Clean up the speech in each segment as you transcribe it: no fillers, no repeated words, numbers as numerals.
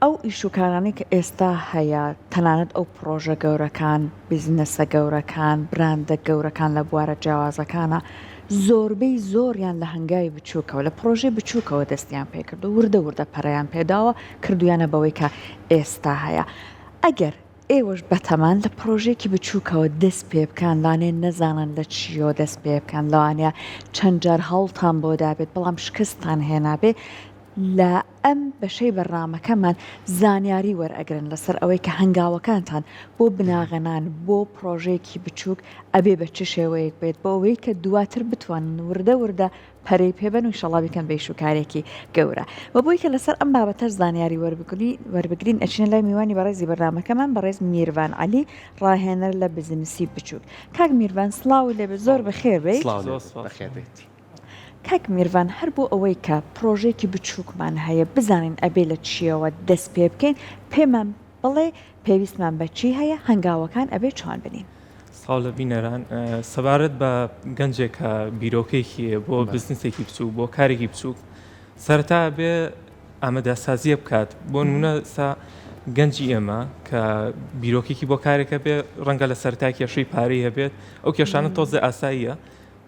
ئەو ئیش و کارانەی کە ئێستا هەیە، تەنانەت ئەو پڕۆژە گەورەکان، بیزنسە گەورەکان، براندە گەورەکان لە بوارە جیاوازەکانا، زۆربەی زۆریان لە هەنگاوی بچووکەوە، لە پڕۆژەی بچووکەوە دەستیان پێکردووە، وردە وردە پەرەیان پێداوە، کردوویانە بەوەی کە ئێستا هەیە. ئەگەر ئێوەش بەتەمان لە پڕۆژەیەکی بچووکەوە دەست پێبکەن، لەوانەیە نەزانن لە چییەوە دەست پێبکەن، لەوانەیە چەند جار هەوڵتان بۆ دابێت، بەڵام شکستتان هێنابێ، لە ئەم بەشەی بەرنامەکەمان زانیاری وەرئەگرن لەسەر ئەوەی کە هەنگاوەکانتان بۆ بناغەنان بۆ پڕۆژەیەکی بچووک ئەبێ بە چ شێوەیەک بێت بۆ ئەوەی کە دواتر بتوانن وردە وردە پەرەی پێ بەن و ئیشەڵا بیکەن بە ئیش و کارێکی گەورە. وە بۆی کە لەسەر ئەم بابەتەش زانیاری وەربگرین ئەچینە لای میوانی بەڕێزی بەرنامەکەمان بەڕێز میرڤان عەلی ڕاهێنەر لە بزنسی بچووک. کاک میرڤان سڵاوت لێبێت زۆر بەخێر بێیت. سڵاو لێبێت بەخێر بێیت. کاک میرڤان هەر بۆ ئەوەی کە پرۆژەیەکی بچووکمان هەیە بزانین ئەبێ لە چییەوە دەست پێ بکەین پێمان بڵێ پێویستمان بە چی هەیە هەنگاوەکان ئەبێ چۆن بنین؟ سڵاو لە بینەران سەبارەت بە گەنجێک کە بیرۆکەیەکی هەیە بۆ بزنسێکی بچووک بۆ کارێکی بچووک سەرەتا بێ ئامادەسازیە بکات بۆ نمونە سا گەنجی ئێمە کە بیرۆکێکی بۆ کارێکە بێ ڕەنگە لە سەرتا کێشەی پارەی هەبێت ئەو کێشانە تۆزێ ئاساییە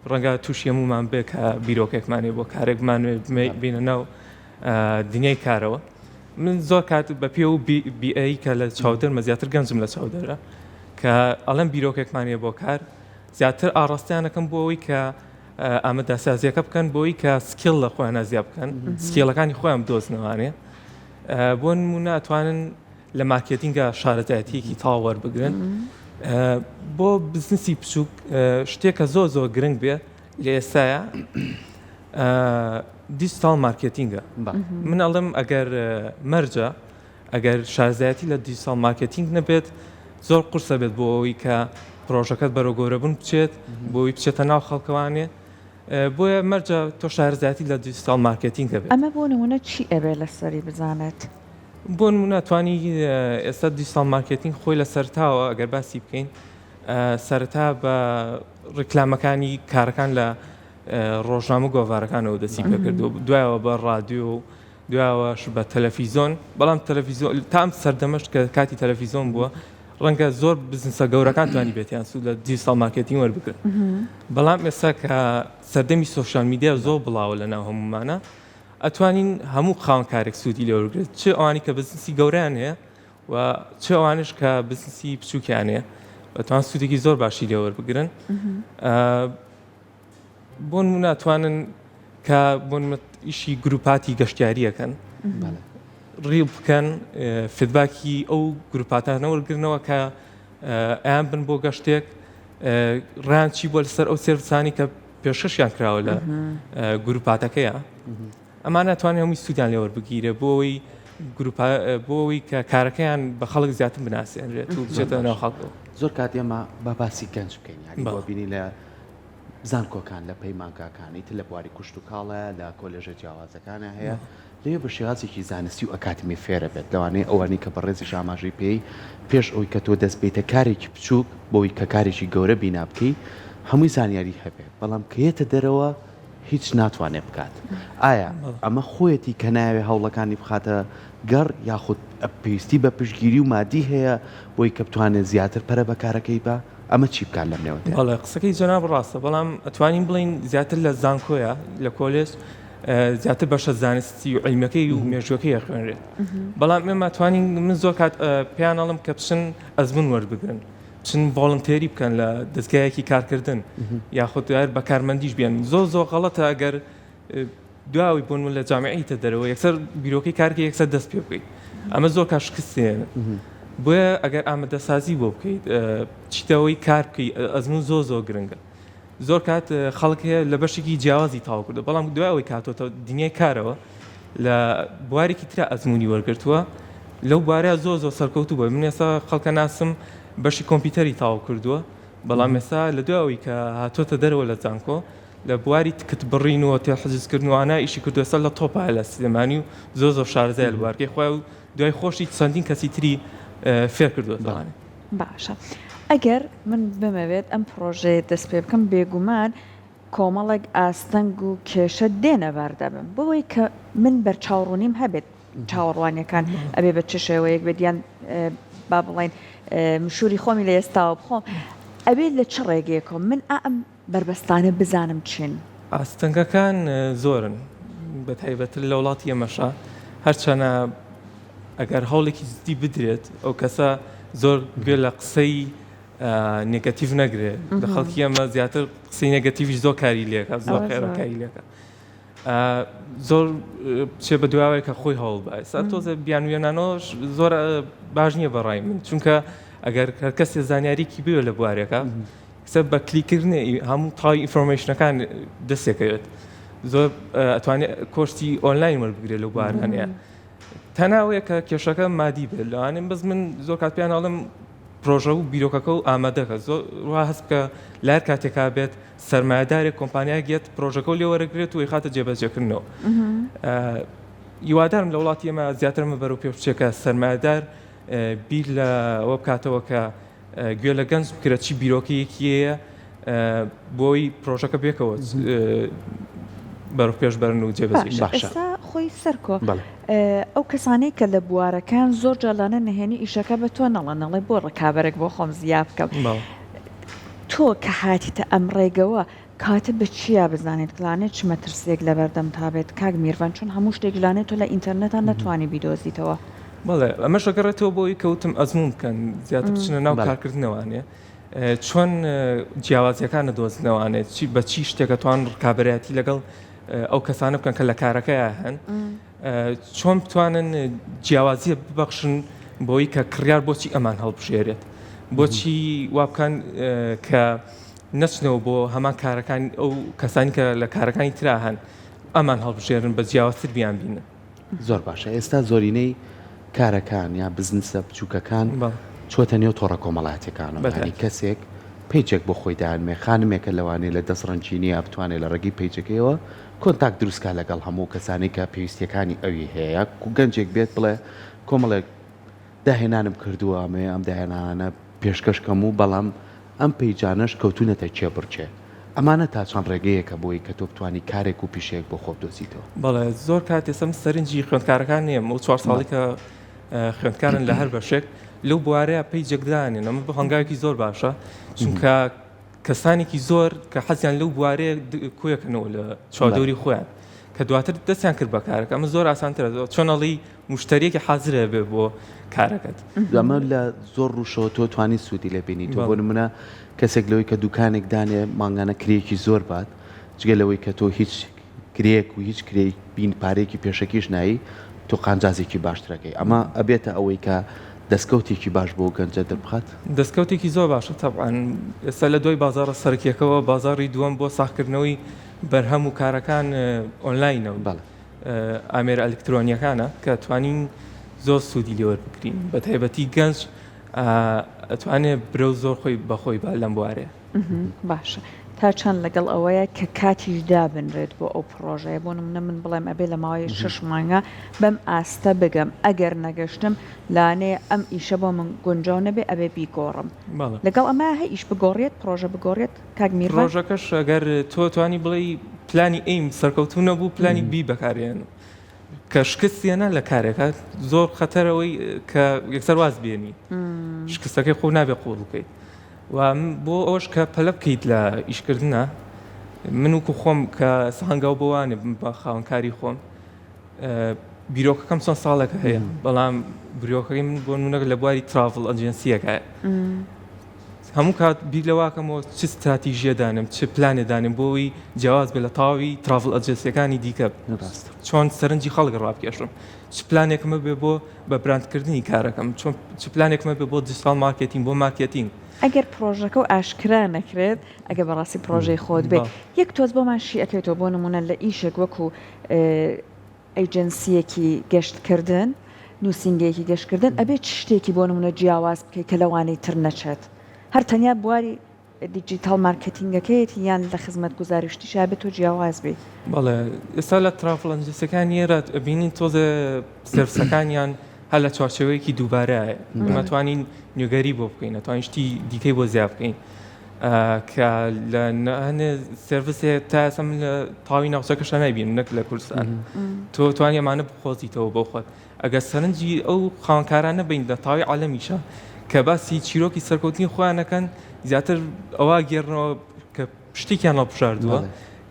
ڕەنگە تووشی هەموومان بێ کە بیرۆکێکمان هەیە بۆ کارێک بمانوێت بینە ناو دنیای کارەوە من زۆر کات بە پێ و بیئەی کە لە چاودەرمە زیاتر گەنجم لە چاودەرە کە ئەڵێم بیرۆکێکمان هەیە بۆ کار زیاتر ئاڕاستیانەکەم بۆ ئەوەی کە ئامادەسازیەکە بکەن بۆی کە skill لە خۆیان زیاد بکەن skill ەکانی خۆیان بدۆزنەوانێ بۆ نمونە ئەتوانن لە marketing ا شارەزایەتیەکی تەواو وەربگرن بۆ بزنسی بچووک شتێکە زۆر زۆر گرنگ بێ لە ئێستاە digital marketing ە من ئەڵم ئەگەر مەرجە ئەگەر شارەزایەتی لە digital marketing نەبێت زۆر قورسە بێت بۆ ئەوەی کە پرۆژەکەت بەرەو گەورەبوون بچێت بۆی بچێتە ناو خەڵکەوانێ بۆیە مەرجە تۆ شارەزایەتی لە digital marketing هەبێت. ئەمە بۆ نمونە چی ئەبێ لەسەری بزانێت؟ بۆ نمونە توانی ئێستا digital marketing خۆی لە سەرتاوە ئەگەر باسی بکەین سەرەتا بە ڕیکلامەکانی کارەکان لە ڕۆژنامە گۆڤارەکانەوە دەستی پێکردو دوایەوە بە ڕادیۆ و دوایەوەش بە تەلەفیزۆن بەڵام تەلەفیزۆن تام سەردەمەش کە کاتی تەلەفیزۆن بووە ڕەنگە زۆر بزنسە گەورەکان توانی بێتیان سوود لە digital marketing وەربگرن بەڵام ئێستا کە سەردەمی social media زۆر بڵاوە لە ناو هەمومانە ئەتوانین هەموو خاوەن کارێک سوودی لێ وەربگرێت چ ئەوانی کە بزنسی گەورەیان هەیە و چ ئەوانش کە بزنسی بچووکیان هەیە ئەتوان سوودێکی زۆر باشی لێ وەربگرن بۆ نمونە ئەتوانن کە بۆ ئیشی گروپاتی گەشتیاریەکەن reel بکەن feedback ی ئەو گروپاتانە وەرگرنەوە کە ئەیان بن بۆ گەشتێک ڕیان چی بۆ لەسەر ئەو سێرڤسانی کە پێشکەشیان کراوە لە گروپاتەکەیە ئەمانە توانێت هەمووی سوودیان لێ وەربگیرێ بۆ ئەوەی گروپا بۆ ئەوەی کە کارەکەیان بە خەڵک زیاتر بناسێنرێت و بچێتە ناو خەڵکەوە. زۆر کات ئێمە با باسی گەنج بکەین یانی بۆ بینی لە زانکۆکان لە پەیمانگاکان ئیتر لە بواری کوشتوکاڵە لە کۆلێژە جیاوازەکانە هەیە لەوێ بە شێوازێکی زانستی و ئەکادمی فێرە بێت لەوانەیە ئەوانەی کە بەڕێزیش ئاماژەی پێی پێش ئەوی کە تۆ دەست بیتە کارێکی بچووک بۆی کە کارێکی گەورە بینا بکەی هەمووی زانیاری هەبێ بەڵام کە یەتە دەرەوە هیچ ناتوانێت بکات ئایا ئەمە خۆیەتی کە نایەوێ هەوڵەکانی بخاتە گەڕ یاخود پێویستی بە پشتگیری و مادی هەیە بۆی کە بتوانێت زیاتر پەرە بە کارەکەی با ئەمە چی بکات لەم نێوەندەیا؟ بەڵێ قسەکەی جەناب ڕاستە بەڵام ئەتوانین بڵێین زیاتر لە زانکۆیە لە کۆلێژ زیاتر بەشە زانستی و عیلمیەکەی و مێژوەکەی ئەخوێنرێت بەڵام ئێمە توانین من زۆر کات پێیان ئەڵم کە بچن ئەزمون وەربگرن بچن volunteer ی بکەن لە دەستگایەکی کارکردن یاخود هەر بە کارمەندیش بێن زۆر زۆر غەڵەتە ئەگەر دواوی بۆن من لە جامیعیتە دەرەوە یەکسەر بیرۆکەی کارکە یەکسەر دەست پێ بکەیت ئەمە زۆر کات شکستێنە بۆیە ئەگەر ئامادەسازی بۆ بکەیت چیتەوەی کار بکەیت ئەزمون زۆر زۆر گرنگە زۆر کات خەڵک هەیە لە بەشێکی جیاوازی تاو کردو بەڵام دوای ئەوەی کاتۆتە دنیای کارەوە لە بوارێکی ترا ئەزمموی وەرگرتووە لەو بارە زۆر زۆر سەرکەوتوو بە من ئێستا خەڵکە ناسم بەشی کۆمپیوتەری تاو کردووە بەڵام ئێستا لە دوای ئەوەی کە هاتۆتە دەرەوە لە زانکۆ لە بواری تکت بڕین و هۆتێل حجزکردن و ئەوانە ئیشی کردووە ئێستا لە تۆپە لە سلێمانی و زۆر زۆر شارەزایە لە بوارەکەی خۆی و دوای خۆشی چەندین کەسی تری فێر کردووەتەوانێ. باشە ئەگەر من بمەوێت ئەم پڕۆژەیە دەست پێ بکەم بێگومان کۆمەڵێک ئاستەنگ و کێشە دێنە بەردەمم بۆ ئەوەی کە من بەرچاوڕوونیم هەبێت. چاوەڕوانیەکان ئەبێ بە چ شێوەیەک بێت یان با بڵێین مشوری خۆمی لە ئێستاوە بخۆم ئەبێت لە چ ڕێگەیەکەوە من ئا ئەم بەربەستانە بزانم چین؟ ئاستەنگەکان زۆرن بە تایبەتر لە وڵاتی ئێمەشا هەرچەنە ئەگەر هەوڵێکی جدی بدرێت ئەو کەسە زۆر گوێ لە قسەی negative نەگرێ لە خەڵکی ئەمە زیاتر قسەی negative یش زۆر کاری لێکە زۆر خێرا کاری لێکە زۆر بچێ بە دواوەی کە خۆی هەوڵ بە ئێستا تۆزێ بیانوێنانەوە زۆر باش نییە بەڕای من چونکە ئەگەر هەر کەسێ زانیاریکی بوێ لە بوارێکە قسە بە کلیکردنی هەموو تاوی information ەکان دەستێکەوێت زۆر ئەتوانێت کۆرسی ئۆنلاین وەربگرێت لەو بارانەیە تەناوەیە کە کێشەکە مادی بێت لەوانێ بەس من زۆر کات پێیان ئەڵێم پرۆژە و بیرۆکەکە و ئامادەکە زۆر وا هەست بکە لار کاتێکا بێت سەرمایەدارێک کۆمپانیایەک یەت پرۆژەکە و لێ وەرەگرێت و ئەیخاتە جێبەجێکردنەوە. هیوادارم لە وڵاتی ئێمە زیاتر ئەمە بەرەو پێش بچێت کە سەرمایەدار بیر لە ئەوە بکاتەوە کە گوێ لە گەنج بکرێت چی بیرۆکەیەکی هەیە بۆی پرۆژەکە بێکەوە بەرەو پێش بەرن و جێبەجێ باشە ئێستا خۆی سەرکۆ ئەو کەسانەی کە لە بوارەکان زۆر جار لانە نهێنی ئیشەکە بە تۆ نەڵێن ئەڵێ بۆ ڕکابەرێک بۆ خۆم زیا بکەم تۆ کە هاتیتە ئەم ڕێگەوە کاتە بە چیا بزانیت لانێ چ مەترسیەک لەبەردەمتا بێت کاک میرڤان چون هەموو شتێک لانێ تۆ لە ئینتەرنێتا نەتوانی بیدۆزیتەوە. بەڵێ ئەمەش ئەگەڕێتەوە بۆ ئەوەی کە وتم ئەزموون بکەن زیاتر بچنە ناو کارکردنەوانێ چۆن جیاوازیەکان ئەدۆزنەوانێ چی بە چی شتێک ئەتوان ڕکابەرایەتی لەگەڵ ئەو کەسانە بکەن کە لە کارەکەیا هەن چۆن بتوانن جیاوازیە ببەخشن بۆی کە کڕیار بۆچی ئەمان هەڵبژێرێت بۆچی وابکەن کە نەچنەوە بۆ هەمان کارەکان ئەو کەسانی کە لە کارەکانی ترا هەن ئەمان هەڵبژێرن بە جیاوازتر بیان بینن. زۆر باشە ئێستا زۆرینەی کارەکان یا بزنسە بچووکەکان چووەتە نێو تۆڕە کۆمەڵایەتیەکانەوە یانی کەسێک page ێک بۆ خۆی دانمێ خانمێکە لەوانەیە لە دەست ڕەنگینیە بتوانێت لە ڕێگەی page ەکەیەوە contact دروست کا لەگەڵ هەموو کەسانەی کە پێویستیەکانی ئەوی هەیە یا گەنجێک بێت بڵێ کۆمەڵێک داهێنانم کردووە ئەمەوێ ئەم داهێنانانە پێشکەش کەم و بەڵام ئەم page انەش کەوتوونەتە کێبڕکێ ئەمانە تا چەند ڕێگەیەکە بۆی کە تۆ بتوانی کارێک و پیشەیەک بۆ خۆ بدۆزیتەوە؟ بەڵێ زۆر کات ئێستا من سەرنجی خوێندکارەکان نییە ئەو چوار ساڵی کە خوێندکارن لە هەر بەشێک لەو بوارەیە page ێک دانێن ئەمە بۆ هەنگاوێکی زۆر باشە چونکە کەسانێکی زۆر کە حەزیان لەو بوارەیە کۆیەکەنەوە لە چواردەوری خۆیان کە دواتر دەستیان کرد بە کارەکە ئەمە زۆر ئاسانترە چۆن ئەڵی مشتریەکی حازرە بێ بۆ کارەکەت. ئەمە لە زۆر ڕووشەوە تۆ توانی سوودی لێ بینی تۆ بۆ نمونە کەسێک لەوەی کە دوکانێک دانێ مانگانە کرێیەکی زۆر بات جگە لەوەی کە تۆ هیچ کرێیەک و هیچ کرێی بین پارەیەکی پێشەکیش نایی تۆ قانجازێکی باشترەکەی ئەمە ئەبێتە ئەوەی کە دەستکەوتێکی باش بۆ گەنجە دەربخات؟ دەستکەوتێکی زۆر باشە تەبعەن ئێستا لە دوای بازاڕە سەرەکیەکەوە بازاڕی دووەم بۆ ساغکردنەوەی بەرهەم و کارەکان ئۆنلاینە و ئامێرە ئەلکترۆنیەکانە کە توانین زۆر سوودی لێ وەربگرین بە تایبەتی گەنج ئەتوانێ برەو زۆر خۆی بەخۆی با لەم بوارەیە. باشە تا چەند لەگەڵ ئەوەیە کە کاتیش دابنرێت بۆ ئەو پڕۆژەیە بۆ نمونە من بڵێم ئەبێ لە ماوەی شەش مانگا بەم ئاستە بگەم ئەگەر نەگەشتم لانەیە ئەم ئیشە بۆ من گونجاو نەبێ ئەبێ بیگۆڕم لەگەڵ ئەمە هە ئیش بگۆڕێت پڕۆژە بگۆڕێت کاک میرڤان؟ پڕۆژەکەش ئەگەر تۆ توانی بڵێی پلانی A م سەرکەوتوو نەبوو پلانی B بەکارێنم کە شکست هێنا لە کارێکا زۆر خەتەرەوەی کە یەکسەر واز بێنی شکستەکەی خۆ نابێ قوڵ بکەیت و بۆ ئەوەش کە پەلە بکەیت لە ئیشکردە من وکو خۆم کە هەنگاو بۆوانێ بە خاوەنکاری خۆم بیرۆکەکەم چەند ساڵێکە هەیە بەڵام بیرۆکەکەی من بۆ نمونە لە بواری travel agency یەکە هەموو کات بیر لەواکەمەوە چ ستراتیژیە دانێم چ پلانێ دانێم بۆی جیاواز بێ لە تەواوی travel agency یەکانی دیکە چۆن سەرنجی خەڵک ڕابکێشم چ پلانێکم هەبێ بۆ بە براندکردنی کارەکەم چۆن چ پلانێکم هەبێ بۆ digital marketing بۆ مارکێتینگ. ئەگەر پڕۆژەکە و ئاشکرا نەکرێت ئەگەر بەڕاستی پڕۆژەی خۆت بێت یەک تۆز بۆمان شی ئەکەیتەوە بۆ نمونە لە ئیشێک وەکو ئەیجەنسیەکی گەشتکردن نوسینگەیەکی گەشتکردن ئەبێ چ شتێکی بۆ نمونە جیاواز بکەیت کە لەوانەی تر نەچێت هەر تەنیا بواری digital marketing ەکەیەتی یان لە خزمەتگوزاری شتیشا ئەبێ تۆ جیاواز بی؟ بەڵێ ئێستا لە travel agency ەکانی ئێرە ئەبینین تۆزێ service ەکانیان هەر لە چوارچێوەیەکی دووبارەیە ئێمە توانین نوێگەری بۆ بکەین ئەتوانین شتی دیکەی بۆ زیاد بکەین. کە لە هەنێ service ێ تا ئێستا من لە تاوی ناوچەکەشا نایبینم نەک لە کوردستان تۆ توانی ئەمانە بقۆزیتەوە بۆ خۆت ئەگەر سەرنجی ئەو خاوەنکارانە بین لە تاوی عالەمیشە کە باسی چیرۆکی سەرکەوتنی خۆیان نەکەن زیاتر ئەوە گێڕنەوە کە شتێکیان هەڵبژاردووە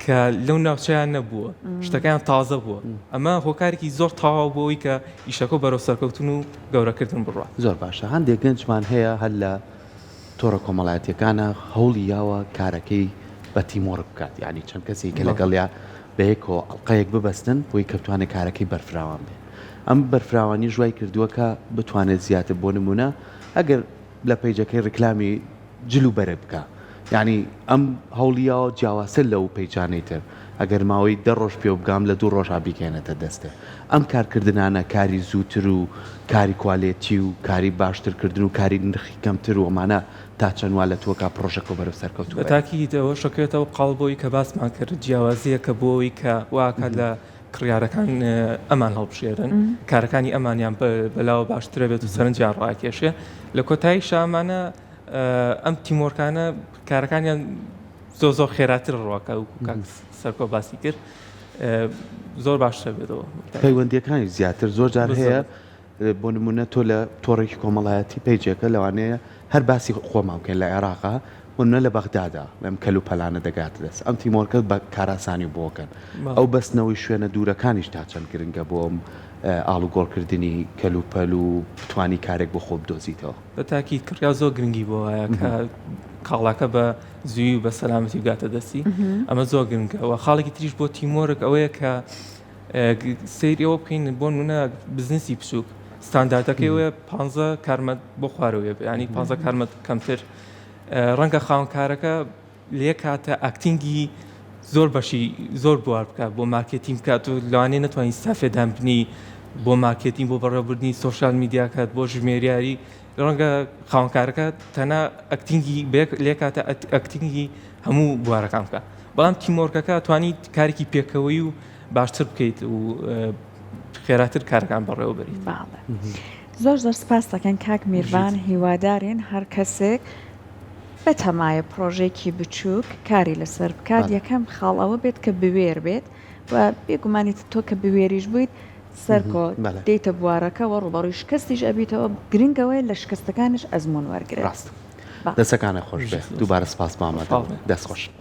کە لەو ناوچەیان نەبووە شتەکەیان تازە بووە ئەمە هۆکارێکی زۆر تەواو بۆ ئەوەی کە ئیشەکە بەرەو سەرکەوتن و گەورەکردن بڕوات. زۆر باشە هەندێک گەنجمان هەیە هەر لە تۆڕە کۆمەڵایەتیەکانە هەوڵی یاوە کارەکەی بە teamwork بکات یانی چەند کەسێک کە لەگەڵیا بەیەکەوە ئەڵقەیەک ببەستن بۆی کە بتوانێت کارەکەی بەرفراوان بێ ئەم بەرفراوانیش وای کردووە کە بتوانێت زیاتر بۆ نمونە ئەگەر لە page ەکەی ڕیکلامی جل و بەرگ بکا یانی ئەم هەوڵی یاوە جیاوازتر لەو page انەی تر ئەگەر ماوەی دە ڕۆژ پێو بگام لە دوو ڕۆژا بیگەیەنێتە دەستێ ئەم کارکردنانە کاری زووتر و کاری quality و کاری باشتر کردن و کاری نرخی کەمتر و ئەمانە تا چەند وا لە تۆکا پڕۆژەکەو بەرەو سەرکەوتوو بەرێ. بەتاکید ئەوەش ئەکەوێتەوە قاڵ بۆی کە باسمان کرد جیاوازیەکە بۆ ئەوەی کە وا ئەکات لە کڕیارەکان ئەمان هەڵبژێرن کارەکانی ئەمانیان بەلاوە باشترە بێت و سەرنجیان ڕاکێشێ لە کۆتاییشا ئەمانە ئەم teamwork انە کارەکانیان زۆر زۆر خێراتر ڕواکە و کاک سەرکۆ باسی کرد زۆر باشتر بێتەوە. پەیوەندیەکانی زیاتر زۆر جار هەیە بۆ نمونە تۆ لە تۆڕێکی کۆمەڵایەتی page ێکە لەوانەیە هەر باسی خۆمان بکەین لە عێراقا بۆ نمونە لە بەغدادا ئەم کەل و پەلانە دەگاتە دەست ئەم teamwork ە بە کارئاسانی بۆکەن ئەو بەستنەوەی شوێنە دوورەکانیش تا چەند گرنگە بۆ ئەم ئاڵوگۆڕکردنی کەل و پەل و بتوانی کارێک بۆ خۆ بدۆزیتەوە. بە تاکید کڕیار زۆر گرنگی بۆ وایە کە کاڵاکە بە زووی و بە سەلامەتی بگاتە دەستی ئەمە زۆر گرنگە و خاڵێکی تریش بۆ teamwork ئەوەیە کە سەیری ئەوە بکەین بۆ نمونە بزنسی بچووک ستانداردەکەی ئەوەیە پانزە کارمەند بۆ خوارەوەیە ینی پانزە کارمەند کەمتر ڕەنگە خاوەنکارەکە لە یەک کاتە acting ی زۆر بەشی زۆر بوار بکات بۆ مارکێتینگ بکات و لەوانەیە نەتوانین ستافێ دابنی بۆ مارکێتینگ بۆ بەڕێوەبردنی social media کات بۆ ژمێریاری ڕەنگە خاوەنکارەکە تەنها acting ی لە کاتە acting ی هەموو بوارەکان بکات بەڵام teamwork ەکە توانیت کارێکی پێکەوەی و باشتر بکەیت و خێراتر کارەکان بەڕێوە بەریت. بەڵێ زۆر زۆر سپاس دەکەین کاک میرڤان هیوادارین هەر کەسێک بەتەمایە پڕۆژەیەکی بچووک کاری لەسەر بکات یەکەم خاڵ ئەوە بێت کە بوێر بێت و بێگومانی تۆ کە بوێریش بوویت سەرکۆ دێیتە بوارەکەوە ڕووبەڕووی شکستیش ئەبیتەوە گرنگ ئەوەیە لە شکستەکانیش ئەزموون وەرگرێت. ڕاستە دەستەکانت خۆش بێ دووبارە سپاس مامە دەست خۆش.